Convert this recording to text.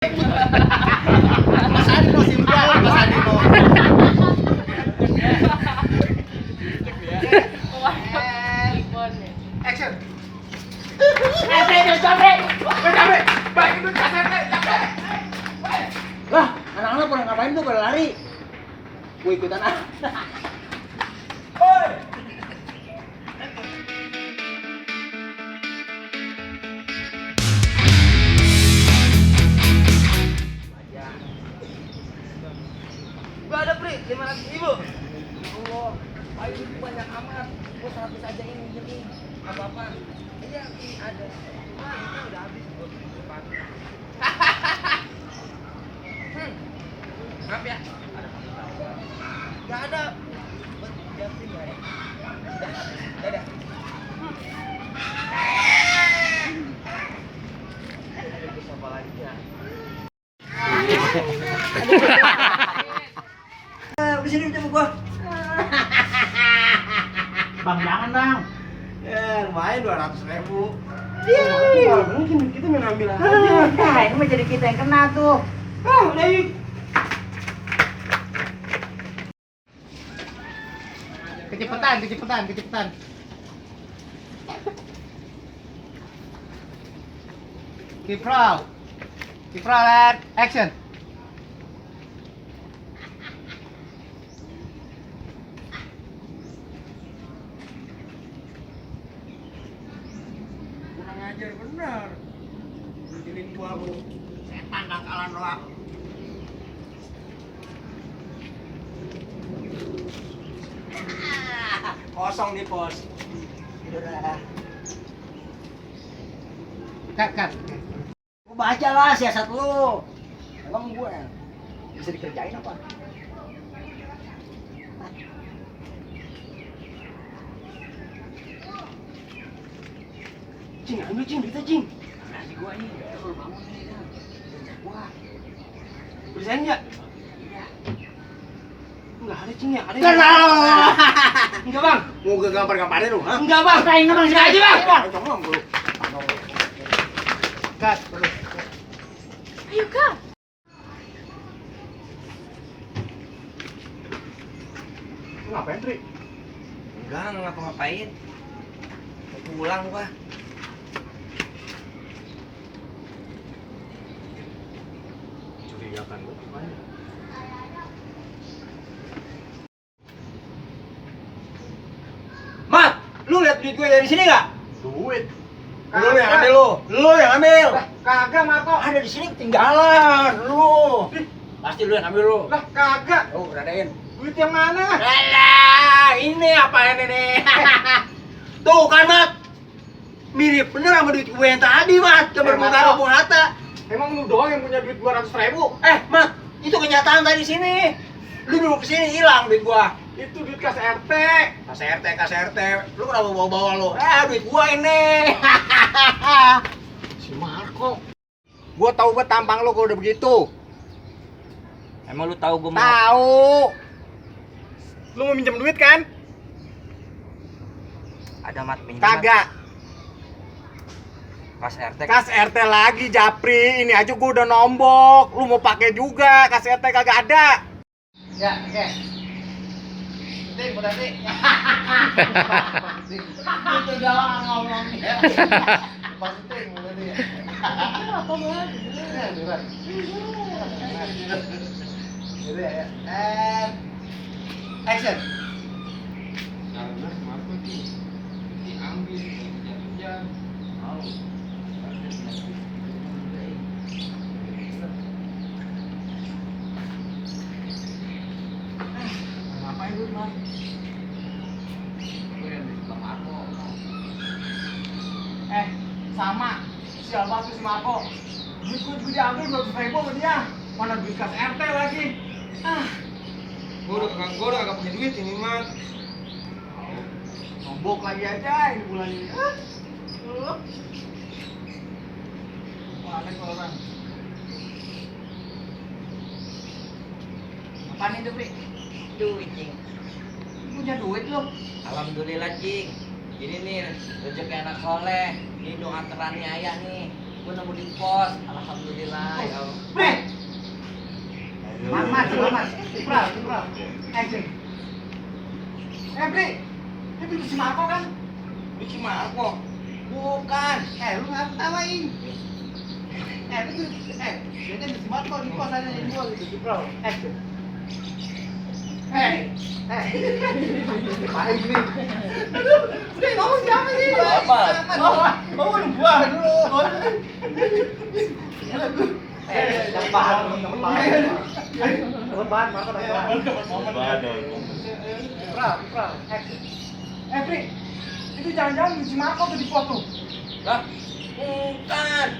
Mas Adino simpel, Mas Adino. Action. Lah, anak-anak pada ngapain tuh, pada lari? Gue ikutan ah. Gua ada Pri, 500.000. Allah, ayo itu banyak amat. Gua 100 aja ini jadi apa-apa. Iya, ini ada. Wah, kita udah habis gua depan. Maaf ya. Gak ada. Buat Japri ya. Dadah. Siapa lagi ya? Udah sini coba gua. Bang, jangan bang. Ya, lumayan 200.000. Mungkin kita main ambil aja. Nah, ini mah jadi kita yang kena tuh. Udah yuk. Kecepatan. Keep roll and action. Kurang ajar bener. Ngilin gua lu. Setan dangkalan doang. Kosong di pos. Udah. Cut. Gua baca lah siasat lu. Emang gue bisa dikerjain apa? Cing, ambil cing, kita cing. Nanti gua nih, lu bangun nih kan. Wah, Bersaing nggak? iya. Enggak ada cing ya, ada. Enggak bang. Mau gue gambar-gambarin lu, ha? Enggak bang. Kain bang, sini aja bang. Coba lu. Cut, terus. Ayo Kak. Lu ngapain, Tri? Enggak ngapa-ngapain. Mau pulang gua. Curigakan lu gimana? Mat, lu lihat duit gue dari sini nggak? Duit. Lu yang ambil lu. Lu yang ambil. Kagak, Marco. Ada di sini ketinggalan. Lu. Pasti lu yang ambil lu. Lah, kagak. Oh, radain. Duit yang mana? Alah, ini apaan ini? Tuh kan, Mat. Mirip bener sama duit gue yang tadi, Mat. Gambar Bung Karno, Bung Hatta. Emang lu doang yang punya duit 200.000? Mat, itu kenyataan tadi sini. Lu dulu kesini hilang duit gua. Itu duit kas RT. Kas RT. Lu kenapa bawa-bawa lu? Duit gua ini. Si Marco. Gua tahu banget tampang lu kalau udah begitu. Emang lu tahu gua Tahu. Lu mau minjem duit kan? ada Mat pinjam? Kagak. Kas RT. Kas RT lagi, Japri. Ini aja gua udah nombok. Lu mau pakai juga, kas RT kagak ada. Ya, oke. Penting, berarti. Itu doang ngomongnya. Penting berarti. Apa banget? Gitu ya. And action. Karena Marco sih diambil kerja. Ngapain lu, Mas? Gue yang di sebelah Marco. Sama. Sial banget tuh si Marco. Duit gua juga diambil 200.000 sama dia. Mana duit kas RT lagi? Gue udah agak punya duit ini mah. Nombok lagi aja ini bulan ini. Aneh tuh orang. Apaan itu, Pri? Duit, Cing. Punya duit lu? Alhamdulillah, Cing. Ini nih rezeki anak soleh. Ini doa terannya ayah nih. Gue Gue nemu di pos, alhamdulillah ya Allah. Pri! Mamat. Pral. Action. Pri! Itu si Marco kan? Lu si Marco? Bukan. Lu ngapain? Itu dia si Marco di pos ada yang jual itu. Pral. Action. Baik nih. Udah ngomong siapa sih? Bawa lu buah dulu. Dapat bahan, Marco dapat bahan. Pral, action. Pri, itu jangan-jangan si Marco tuh di pos tuh. Lah, bukan.